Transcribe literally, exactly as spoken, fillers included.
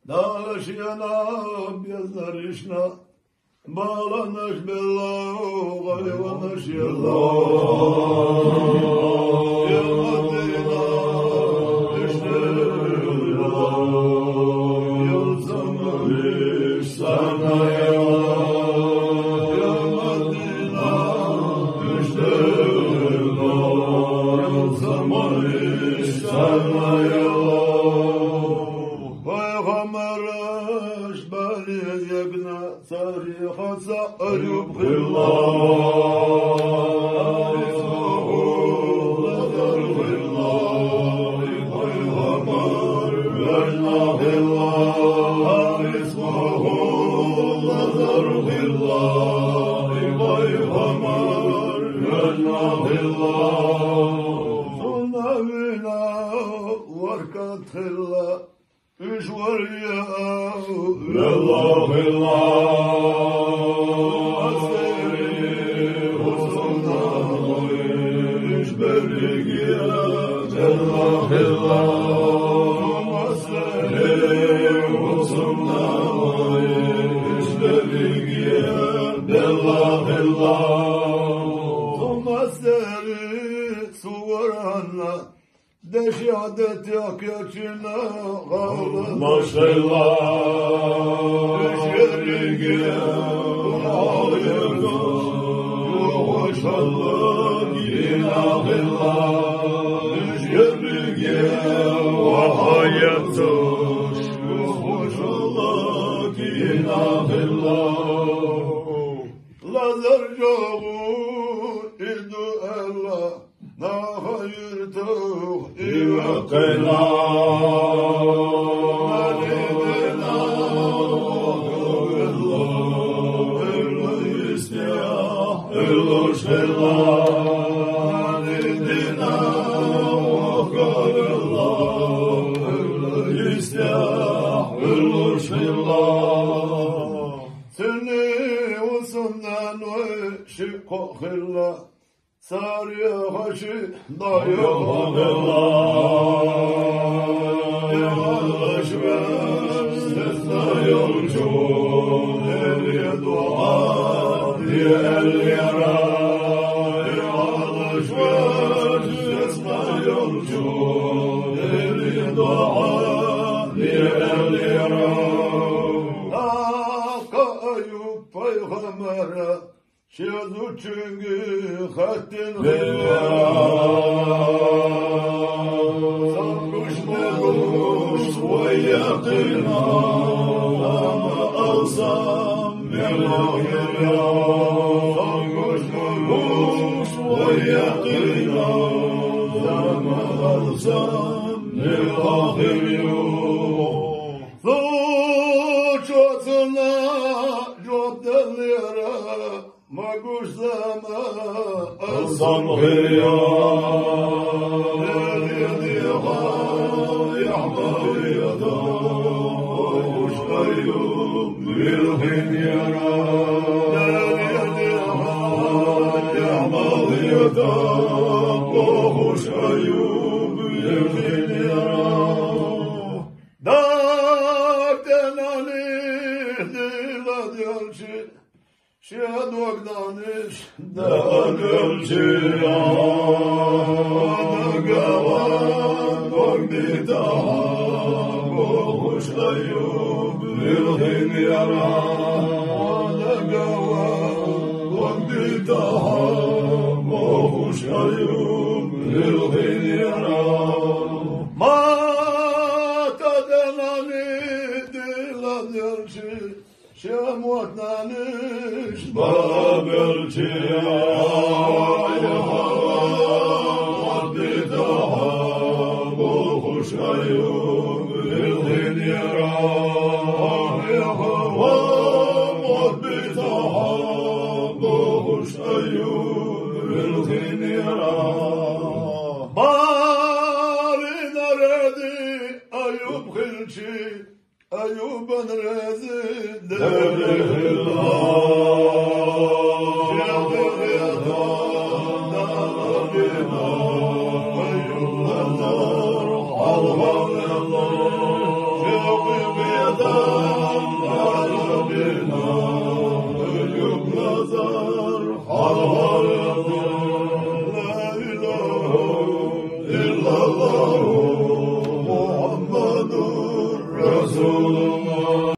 Дала шена бездаришна, баланаш белла, гъайванаш елла. Я Мадина, иште Пайхаммараш бали ягна цари хаса Аюб хилла. Сунавина варкат хилла, уьш вар я, велла хилла. Астери хусумна уьш берриге, велла хилла. Астери хусумна уьш берриге, велла хилла. Астери суварана, деши адет якъячина гъала машелла. Шерриге гъала югъушалла гина хилла. Шерриге гъала югъушалла гина хилла. Лазар жогъу иду элла, наха юртух ивакъайла. Налидина вахъайла, илустя, илушхила. Налидина вахъайла, илустя, илушхила. Цуьнан усундан вай ши кхо хилла, царех хаши дӀаяха хилла. Яхаш веш сесна йолчу, эли дугӀа диъал яра. Яхаш веш сесна йолчу, эли дугӀа диъал яра. Акъа Аюб пайхаммара, ши зудчуьнга хаттина хилла. Сан гуш ма гуш вай якъина, амма алсам мела хила. Сан гуш ма гуш вай якъина, амма алсам мела хила. Цу чоцана жоп даллера, ма гуш зама алсам хила. Деррига яхӀ ма хила, гуш Аюб вилхина яра. Деррига яхӀ ма хила, гуш Аюб вилхина яра. Дар тӀе нани дила делчи, шен дог даниш дагавелчи, дагаван дог дитахьа, бохуш Аюб вилхина яра. Дагаван дог дитахьа, бохуш Аюб вилхина яра. Ма тӀе нани дила делчи, шен мотт наниш бабелчи, ай, хӀама дитахьа, бохуш Аюб вилхина яра. Ай, хӀама дитахьа, бохуш Аюб вилхина яра. Барина рази Аюб хилчи, Аюбан рази Дала хила. Шен дегӀ яхар Дала бина, Аюбан لا إله إلا الله.